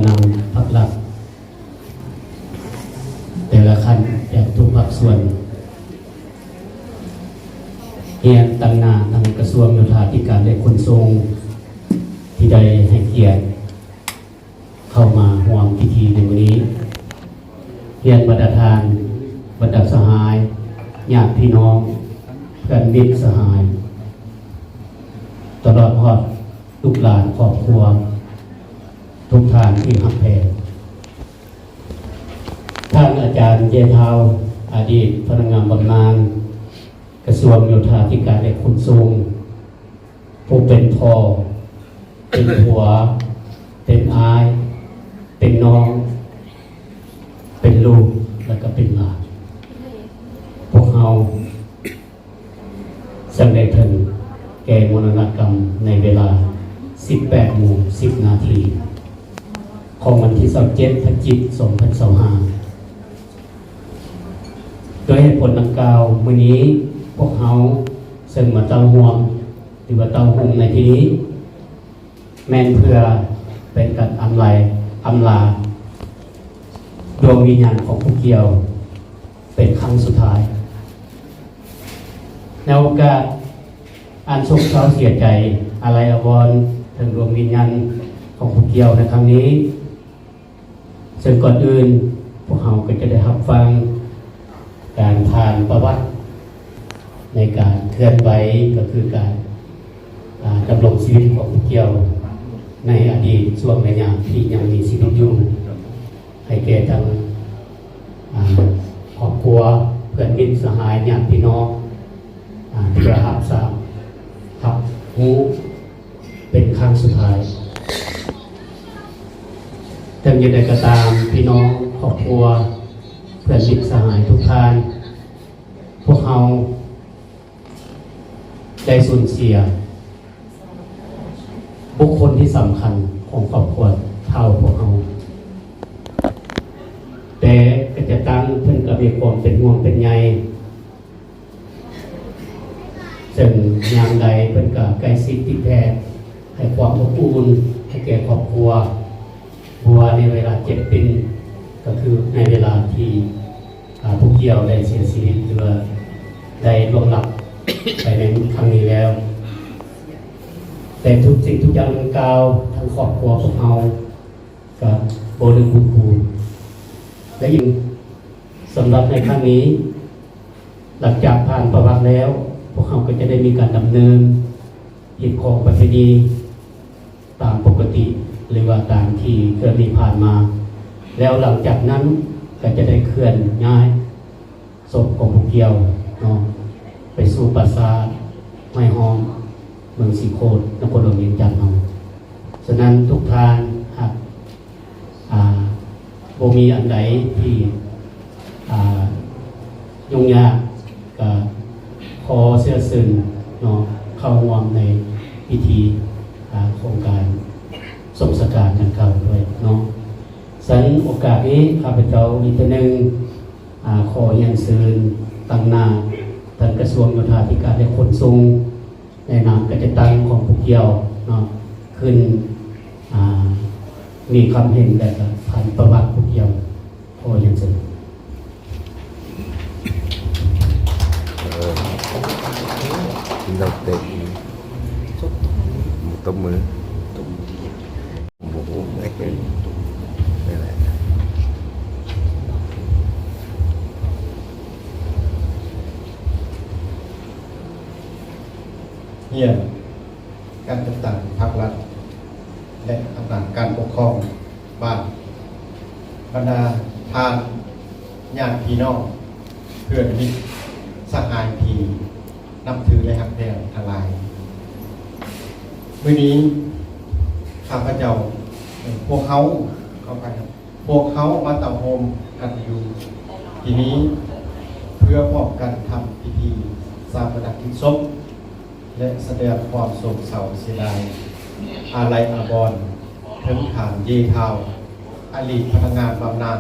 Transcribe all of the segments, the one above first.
ນຳພັກລັດ ແຕ່ລະຂັ້ນຈາກທຸກພາກສ່ວນ ຮຽນຕາງໜ້າທາງກະຊວງໂຍທາທິການ ແລະ ຂົນສົ່ງ ທີ່ໄດ້ໃຫ້ກຽດເຂົ້າມາຮ່ວມພິທີໃນມື້ນີ້, ຮຽນບັນດາທ່ານ, ບັນດາສະຫາຍ, ຍາດພີ່ນ້ອງ, ເພື່ອນມິດສະຫາຍ, ຕະຫຼອດຮອດ ລູກຫຼານຄອບຄົວທຸກທ່ານທີ່ຮັກແພງ. ທ່ານອາຈານ ເຢທາວ, ອະດີດພະນັກງານບຳນານກະຊວງໂຍທາທິການ ແລະ ຂົນສົ່ງ, ຜູ້ເປັນພໍ່, ເປັນຜົວ, ເປັນອ້າຍ, ເປັນນ້ອງ, ເປັນລູກ ແລະ ກໍເປັນຫຼານ. ພວກເຮົາ ເຊິ່ງໄດ້ເຖິງແກ່ມໍລະນະກຳໃນເວລາສິບແປດໂມງສິບນາທີ ຂອງວັນທີຊາວເຈັດ ພະຈິກ ສອງພັນຊາວຫ້າ. ດ້ວຍເຫດຜົນດັ່ງກ່າວ, ມື້ນີ້ພວກເຮົາເຊິ່ງມາເຕົ້າຮ່ວມ ຫຼືວ່າເຕົ້າໂຮມໃນທີ່ນີ້ ແມ່ນເພື່ອເປັນການອຳໄລ ອຳລາດວງວິນຍານຂອງຜູ້ກ່ຽວເປັນຄັ້ງສຸດທ້າຍ. ໃນໂອກາດອັນໂສກເສົ້າເສຍໃຈ ອາໄລອາວອນເຖິງດວງວິນຍານຂອງຜູ້ກ່ຽວໃນຄັ້ງນີ້, ເຊິ່ງກ່ອນອື່ນພວກເຮົາກໍຈະໄດ້ຮັບຟັງການຜ່ານປະຫວັດໃນການເຄື່ອນໄຫວ ກໍຄືການ ອາ ດຳລົງຊີວິດຂອງຜູ້ກ່ຽວໃນອະດີດຊ່ວງໄລຍະທີ່ຍັງມີຊີວິດຢູ່ ໃຫ້ແກ່ທັງ ອາ ຄອບຄົວ, ເພື່ອນມິດສະຫາຍ, ຍາດພີ່ນ້ອງ ອາ ເພື່ອຮັບຊາບ ຮັບຮູ້ເປັນຄັ້ງສຸດທ້າຍ. ເຖິງຢ່າງໃດກໍຕາມ, ພີ່ນ້ອງ, ຄອບຄົວ, ເພື່ອນມິດສະຫາຍທຸກທ່ານ, ພວກເຮົາ ໄດ້ສູນເສຍບຸກຄົນທີ່ສຳຄັນຂອງຄອບຄົວເຖົ້າພວກເຮົາ, ແຕ່ກະຈະຕັ້ງເພິ່ນກໍມີຄວາມເປັນຫ່ວງເປັນໃຍ, ເຊິ່ງຍາມໃດເພິ່ນກໍໃກ້ຊິດຕິດແທດ ໃຫ້ຄວາມອົບອຸ່ນໃຫ້ແກ່ຄອບຄົວ, ບໍ່ວ່າໃນເວລາເຈັບເປັນ ກໍຄືໃນເວລາທີ່ ອາ ຜູ້ກ່ຽວໄດ້ເສຍຊີວິດ ຫຼືວ່າໄດ້ລ່ວງລັບໄປໃນຄັ້ງນີ້ແລ້ວ. ແຕ່ທຸກສິ່ງທຸກຢ່າງດັ່ງກ່າວ ທາງຄອບຄົວພວກເຮົາກໍບໍ່ລືມບຸນຄຸນ ແລະ ອີງສຳລັບໃນຄັ້ງນີ້ ຫຼັງຈາກຜ່ານປະຫວັດແລ້ວ ພວກເຮົາກໍຈະໄດ້ມີການດຳເນີນຮີດຄອງປະເພນີ ຕາມປົກກະຕິ ຫຼືວ່າຕາມທີ່ເຄີຍມີຜ່ານມາ, ແລ້ວຫຼັງຈາກນັ້ນກໍຈະໄດ້ເຄື່ອນຍ້າຍສົບຂອງຜູ້ກ່ຽວເນາະ ໄປສູ່ປາສາດຫ້ວຍຫ້ອມ ເມືອງສີໂຄດ ນະຄອນຫຼວງວຽງຈັນເຮົາ. ສະນັ້ນທຸກທ່ານຫາກ ອາ ບໍ່ມີອັນໃດທີ່ ອາ ຫຍຸ້ງຍາກ ກະຂໍເຊື້ອເຊີນເນາະ ເຂົ້າຮ່ວມໃນພິທີ ອາ ຂອງການສົບສະການດັ່ງກ່າວດ້ວຍເນາະ. ສະນັ້ນໂອກາດນີ້ ຂ້າພະເຈົ້າອີກເທື່ອໜຶ່ງ ອາ ຂໍຮຽນເຊີນຕາງໜ້າທ່ານກະຊວງໂຍທາທິການ ແລະ ຂົນສົ່ງ ໃນນາມການຈັດຕັ້ງຂອງຜູ້ກ່ຽວເນາະ ຂຶ້ນ ອາ ມີຄຳເຫັນ ແລະ ກະຜ່ານປະຫວັດຜູ້ກ່ຽວ. ຂໍຮຽນເຊີນ. ເອີ ທີ່ເຮົາເຕະ ຕົບມື. ຮຽນ ການຈັດຕັ້ງພັກລັດ ແລະ ອຳນາດການປົກຄອງບ້ານ, ບັນດາທ່ານ ຍາດພີ່ນ້ອງ, ເພື່ອນມິດສະຫາຍທີ່ນັບຖື ແລະ ຮັກແພງທັງຫຼາຍ, ມື້ນີ້ຂ້າພະເຈົ້າ, ພວກເຮົາ, ຂໍອະໄພ, ພວກເຮົາມາເຕົ້າໂຮມກັນຢູ່ທີ່ນີ້ ເພື່ອພ້ອມກັນທຳພິທີຊາປະນະກິດສົບ ແລະ ສະແດງຄວາມໂສກເສົ້າເສຍດາຍ ອາໄລອາວອນເຖິງທ່ານ ເຢທາວ, ອະດີດພະນັກງານບຳນານ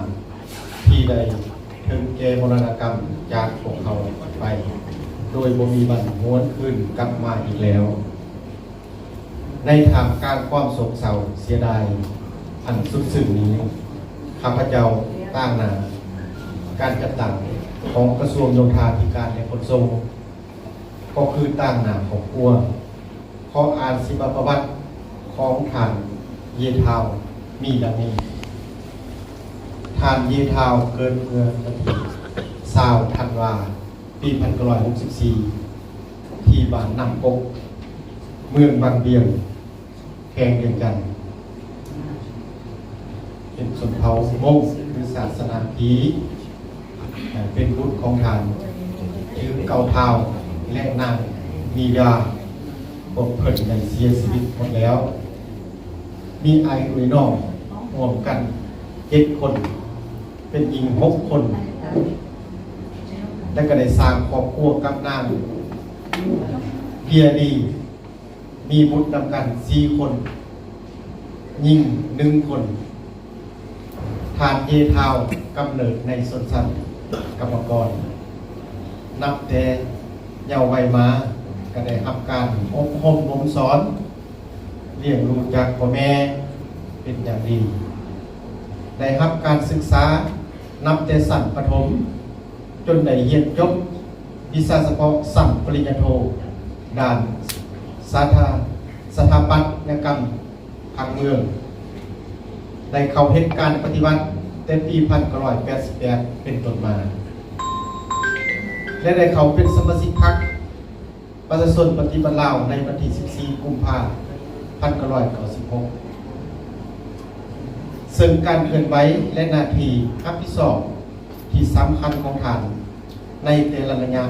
ທີ່ໄດ້ເຖິງແກ່ມໍລະນະກຳຈາກພວກເຮົາໄປ ໂດຍບໍ່ມີວັນຫວນຄືນກັບມາອີກແລ້ວ. ໃນທ່າມກາງຄວາມໂສກເສົ້າເສຍດາຍ ອັນສຸດຊຶ້ງນີ້ ຂ້າພະເຈົ້າຕາງໜ້າການຈັດຕັ້ງຂອງກະຊວງໂຍທາທິການ ແລະ ຂົນສົ່ງ ກໍຄືຕາງໜ້າຄອບຄົວ. ຂໍອ່ານຊີວະປະຫວັດຂອງທ່ານ ເຢທາວ ມີດັ່ງນີ້. ທ່ານ ເຢທາວ ເກີດເມື່ອວັນທີຊາວ ທັນວາ ປີພັນເກົ້າຮ້ອຍຫົກສິບສີ່ ທີ່ບ້ານນ້ຳກົກ ເມືອງວັງວຽງ ແຂວງວຽງຈັນ. ເປັນຊົນເຜົ່າມົ້ງ ຫຼື ສາສະໜາຜີ, ເປັນບຸດຂອງທ່ານ ຈື່ເກົາທາວ ແລະ ນາງ ມີດາ. ພວກເພິ່ນໄດ້ເສຍຊີວິດໝົດແລ້ວ. ມີອ້າຍເອື້ອຍນ້ອງຮ່ວມກັນເຈັດຄົນ, ເປັນຍິງຫົກຄົນ ແລະ ກໍໄດ້ສ້າງຄອບຄົວກັບນາງ ເບຍດີ. ມີບຸດນຳກັນສີ່ຄົນ, ຍິງໜຶ່ງຄົນ. ທ່ານ ເຢທາວ ກຳເນີດໃນຊົນຊັ້ນກຳມະກອນ. ນັບແຕ່ເຍົາໄວມາ ກໍໄດ້ຮັບການອົບຮົມບົ່ມສອນ, ລ້ຽງດູຈາກພໍ່ແມ່ເປັນຢ່າງດີ. ໄດ້ຮັບການສຶກສານັບແຕ່ຊັ້ນປະຖົມ ຈົນໄດ້ຮຽນຈົບວິຊາສະເພາະຊັ້ນປະລິນຍາໂທ ດ້ານສາທາ ສະຖາປັດຍະກຳຜັງເມືອງ, ໄດ້ເຂົ້າເຮັດການປະຕິວັດແຕ່ປີພັນເກົ້າຮ້ອຍແປດສິບແປດເປັນຕົ້ນມາ ແລະ ໄດ້ເຂົ້າເປັນສະມາຊິກພັກ ປະຊາຊົນປະຕິວັດລາວ ໃນວັນທີສິບສີ່ ກຸມພາ ພັນເກົ້າຮ້ອຍເກົ້າສິບຫົກ. ເຊິ່ງການເຄື່ອນໄຫວ ແລະ ໜ້າທີ່ຮັບຜິດຊອບທີ່ສຳຄັນຂອງທ່ານໃນແຕ່ລະໄລຍະ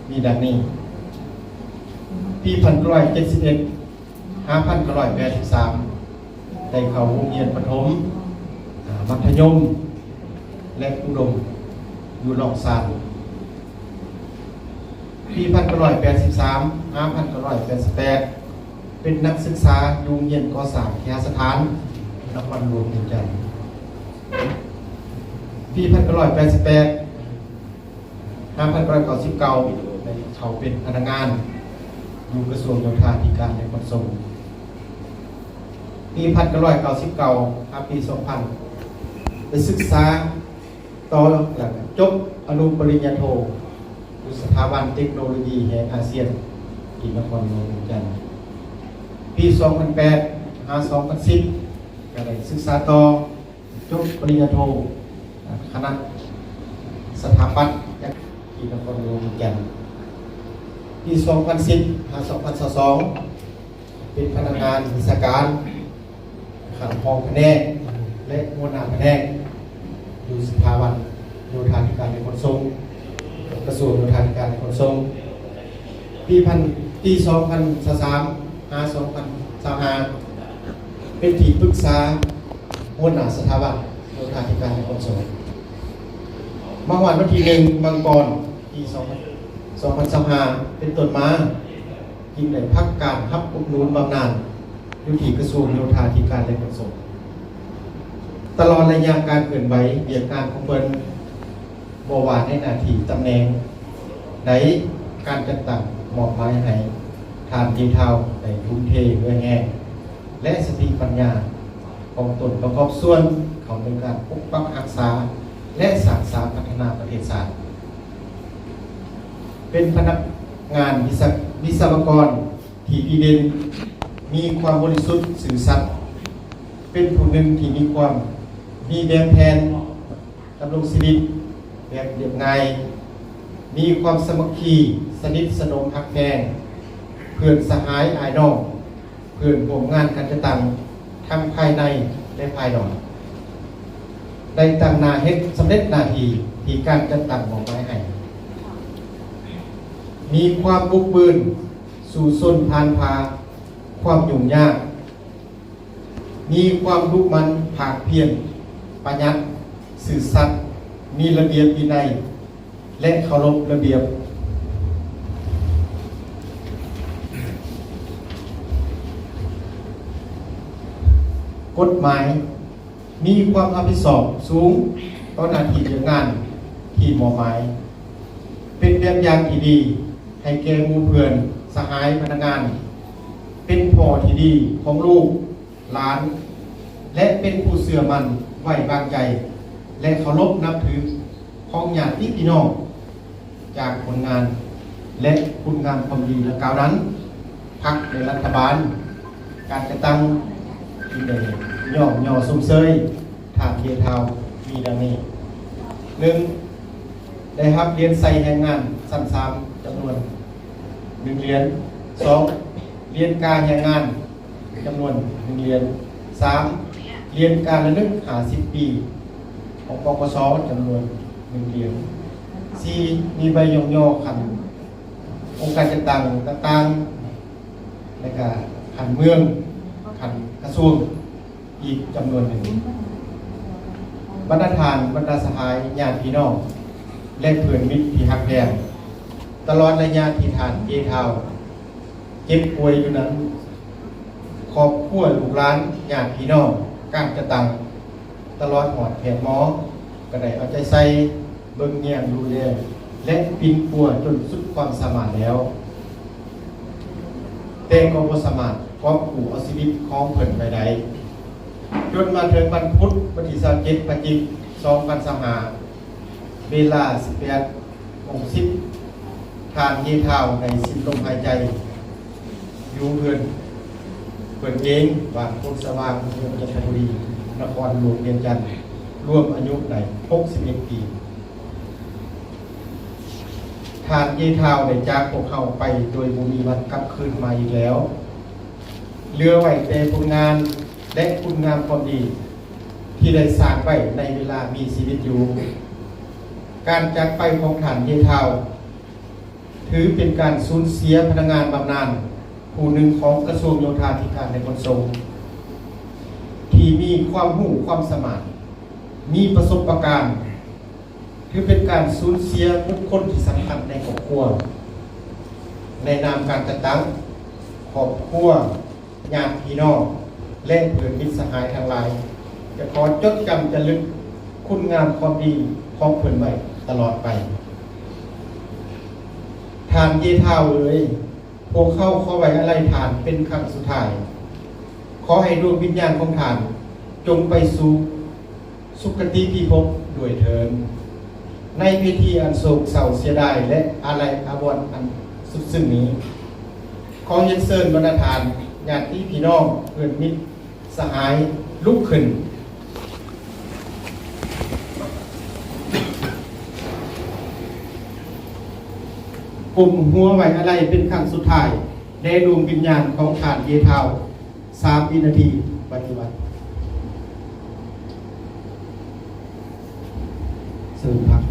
ມີດັ່ງນີ້: ປີພັນເກົ້າຮ້ອຍເຈັດສິບເອັດ ຫາ ພັນເກົ້າຮ້ອຍແປດສິບສາມ ໄດ້ເຂົ້າໂຮງຮຽນປະຖົມ, ອາ ມັດທະຍົມ ແລະ ອຸດົມ ຢູ່ລອງຊານ. ປີພັນເກົ້າຮ້ອຍແປດສິບສາມ ຫາ ພັນເກົ້າຮ້ອຍແປດສິບແປດ ເປັນນັກສຶກສາຢູ່ໂຮງຮຽນກໍ່ສ້າງເຄຫະສະຖານ ນະຄອນຫຼວງວຽງຈັນ. ປີພັນເກົ້າຮ້ອຍແປດສິບແປດ ຫາ ພັນເກົ້າຮ້ອຍເກົ້າສິບເກົ້າ ໄດ້ເຂົ້າເປັນພະນັກງານຢູ່ກະຊວງໂຍທາທິການ ແລະ ຂົນສົ່ງ. ປີພັນເກົ້າຮ້ອຍເກົ້າສິບເກົ້າ ຫາ ປີສອງພັນ ໄດ້ສຶກສາຕໍ່ ແລ້ວກໍຈົບອະນຸປະລິນຍາໂທ ຢູ່ສະຖາບັນເຕັກໂນໂລຢີແຫ່ງອາຊຽນ ທີ່ນະຄອນຫຼວງວຽງຈັນ. ປີສອງພັນແປດ ຫາ ສອງພັນສິບ ກໍໄດ້ສຶກສາຕໍ່ ຈົບປະລິນຍາໂທ ຄະນະສະຖາປັດ ທີ່ນະຄອນຫຼວງວຽງຈັນ. ປີສອງພັນສິບ ຫາ ສອງພັນຊາວສອງ ເປັນພະນັກງານວິຊາການ ຂັ້ນຮອງພະແນກ ແລະ ຫົວໜ້າພະແນກ ຢູ່ສະຖາບັນໂຍທາທິການ ແລະ ຂົນສົ່ງ ກະຊວງໂຍທາທິການ ແລະ ຂົນສົ່ງ. ປີພັນ ປີສອງພັນຊາວສາມ ຫາ ສອງພັນຊາວຫ້າ ເປັນທີ່ປຶກສາຫົວໜ້າສະຖາບັນໂຍທາທິການ ແລະ ຂົນສົ່ງ. ມາຮອດວັນທີໜຶ່ງ ມັງກອນ ປີສອງພັນ ສອງພັນຊາວຫ້າ ເປັນຕົ້ນມາ ຈຶ່ງໄດ້ພັກການຮັບອຸດໜູນບຳນານຢູ່ທີ່ກະຊວງໂຍທາທິການ ແລະ ຂົນສົ່ງ. ຕະຫຼອດໄລຍະການເຄື່ອນໄຫວວຽກງານຂອງເພິ່ນ ບໍ່ວ່າໃນໜ້າທີ່ຕຳແໜ່ງໃດ, ການຈັດຕັ້ງມອບໝາຍໃຫ້ທ່ານ ເຢທາວ ໄດ້ທຸ່ມເທເຫື່ອແຮງ ແລະ ສະຕິປັນຍາຂອງຕົນປະກອບສ່ວນເຂົ້າໃນການປົກປັກຮັກສາ ແລະ ສ້າງສາພັດທະນາປະເທດຊາດ. ເປັນພະນັກງານວິສະ ວິສະວະກອນທີ່ດີເດັ່ນ, ມີຄວາມບໍລິສຸດຊື່ສັດ, ເປັນຜູ້ໜຶ່ງທີ່ມີຄວາມມີແບບແຜນ ດຳລົງຊີວິດແບບລຽບງ່າຍ, ມີຄວາມສາມັກຄີ ສະໜິດສະໜົມຮັກແພງ ເພື່ອນສະຫາຍອ້າຍນ້ອງ, ເພື່ອນຮ່ວມງານການຈັດຕັ້ງ ທັງພາຍໃນ ແລະ ພາຍນອກ ໄດ້ຕັ້ງໜ້າເຮັດສຳເລັດໜ້າທີ່ທີ່ການຈັດຕັ້ງມອບໝາຍໃຫ້, ມີຄວາມບຸກບືນ ສູ້ຊົນຜ່ານຜ່າຄວາມຫຍຸ້ງຍາກ, ມີຄວາມດຸໝັ່ນພາກພຽນ, ປະຢັດ, ຊື່ສັດ, ມີລະບຽບວິໄນ ແລະ ເຄົາລົບລະບຽບກົດໝາຍ, ມີຄວາມຮັບຜິດຊອບສູງຕໍ່ໜ້າທີ່ວຽກງານທີ່ມອບໝາຍ, ເປັນແບບຢ່າງທີ່ດີໃຫ້ແກ່ໝູ່ເພື່ອນສະຫາຍພະນັກງານ, ເປັນພໍ່ທີ່ດີຂອງລູກ ຫຼານ, ແລະ ເປັນຜູ້ເຊື່ອໝັ້ນໄວ້ວາງໃຈ ແລະ ເຄົາລົບນັບຖືຂອງຍາດຕິພີ່ນ້ອງ ຈາກຜົນງານ ແລະ ຄຸນງາມຄວາມດີດັ່ງກ່າວນັ້ນ, ພັກ ແລະ ລັດຖະບານ ການຈັດຕັ້ງ ຈຶ່ງໄດ້ຍ້ອງຍໍຊົມເຊີຍທ່ານເຢທາວ ມີດັ່ງນີ້: ໜຶ່ງ ໄດ້ຮັບຫຼຽນໄຊແຮງງານຊັ້ນສາມ ຈຳນວນໜຶ່ງຫຼຽນ, ສອງ ຫຼຽນກາແຮງງານ ຈຳນວນໜຶ່ງຫຼຽນ, ສາມ ຫຼຽນການລະນຶກຫ້າສິບປີຂອງ ປກສ ຈຳນວນໜຶ່ງຫຼຽນ, ສີ່ ມີໃບຍ້ອງຍໍຂັ້ນອົງການຈັດຕັ້ງຕ່າງໆ ແລະ ກະຂັ້ນເມືອງ, ຂັ້ນກະຊວງ ອີກຈຳນວນໜຶ່ງ. ບັນດາທ່ານ, ບັນດາສະຫາຍ, ຍາດພີ່ນ້ອງ ແລະ ເພື່ອນມິດທີ່ຮັກແພງ, ຕະຫຼອດໄລຍະທີ່ທ່ານເຢທາວ ເຈັບປ່ວຍຢູ່ນັ້ນ, ຄອບຄົວ, ລູກຫຼານ, ຍາດພີ່ນ້ອງ, ການຈັດຕັ້ງ, ຕະຫຼອດຮອດແພດໝໍ ກໍໄດ້ເອົາໃຈໃສ່, ເບິ່ງແຍງ, ດູແລ ແລະ ປິ່ນປົວຈົນສຸດຄວາມສາມາດແລ້ວ, ແຕ່ກໍບໍ່ສາມາດກອບກູ້ເອົາຊີວິດຂອງເພິ່ນໄວ້ໄດ້. ຈົນມາເຖິງວັນພຸດ ວັນທີຊາວເຈັດ ພະຈິກ ສອງພັນຊາວຫ້າ ເວລາສິບແປດໂມງສິບ ທ່ານເຢທາວໄດ້ສິ້ນລົມຫາຍໃຈ ຢູ່ເຮືອນເພິ່ນເອງ ບ້ານໂພນສະຫວ່າງ ເມືອງຈັນທະບູລີ ນະຄອນຫຼວງວຽງຈັນ, ລວມອາຍຸໄດ້ຫົກສິບເອັດປີ. ທ່ານເຢທາວໄດ້ຈາກພວກເຮົາໄປໂດຍບໍ່ມີວັນກັບຄືນມາອີກແລ້ວ, ເຫຼືອໄວ້ແຕ່ຜົນງານ ແລະ ຄຸນງາມຄວາມດີ ທີ່ໄດ້ສ້າງໄວ້ໃນເວລາມີຊີວິດຢູ່. ການຈາກໄປຂອງທ່ານເຢທາວ ຖືເປັນການສູນເສຍພະນັກງານບຳນານຜູ້ໜຶ່ງຂອງກະຊວງໂຍທາທິການ ແລະ ຂົນສົ່ງ ທີ່ມີຄວາມຮູ້ຄວາມສາມາດ, ມີປະສົບປະການ, ຖືເປັນການສູນເສຍບຸກຄົນທີ່ສຳຄັນໃນຄອບຄົວ, ໃນນາມການຈັດຕັ້ງຄອບຄົວ, ຍາດພີ່ນ້ອງ ແລະ ເພື່ອນມິດສະຫາຍທັງຫຼາຍ ຈະຂໍຈົດຈຳຈາລຶກຄຸນງາມຄວາມດີຂອງເພິ່ນໄວ້ຕະຫຼອດໄປ. ທ່ານເຢທາວເອີຍ, ພວກເຮົາຂໍໄວ້ອາໄລທ່ານເປັນຄັ້ງສຸດທ້າຍ. ຂໍໃຫ້ດວງວິນຍານຂອງທ່ານຈົ່ງໄປສູ່ສຸຄະຕິພິພົບດ້ວຍເທີ້ນ. ໃນເວທີອັນໂສກເສົ້າເສຍດາຍ ແລະ ອາໄລອາວອນອັນສຸດຊຶ້ງນີ້, ຂໍຮຽນເຊີນບັນດາທ່ານ, ຍາດຕິພີ່ນ້ອງ, ເພື່ອນມິດສະຫາຍ ລຸກຂຶ້ນ ກົ້ມຫົວໄວ້ອາໄລເປັນຄັ້ງສຸດທ້າຍ ແດ່ດວງວິນຍານຂອງທ່ານເຢທາວ. ສາມວິນາທີ ປະຕິບັດ. ເຊີນພັກ.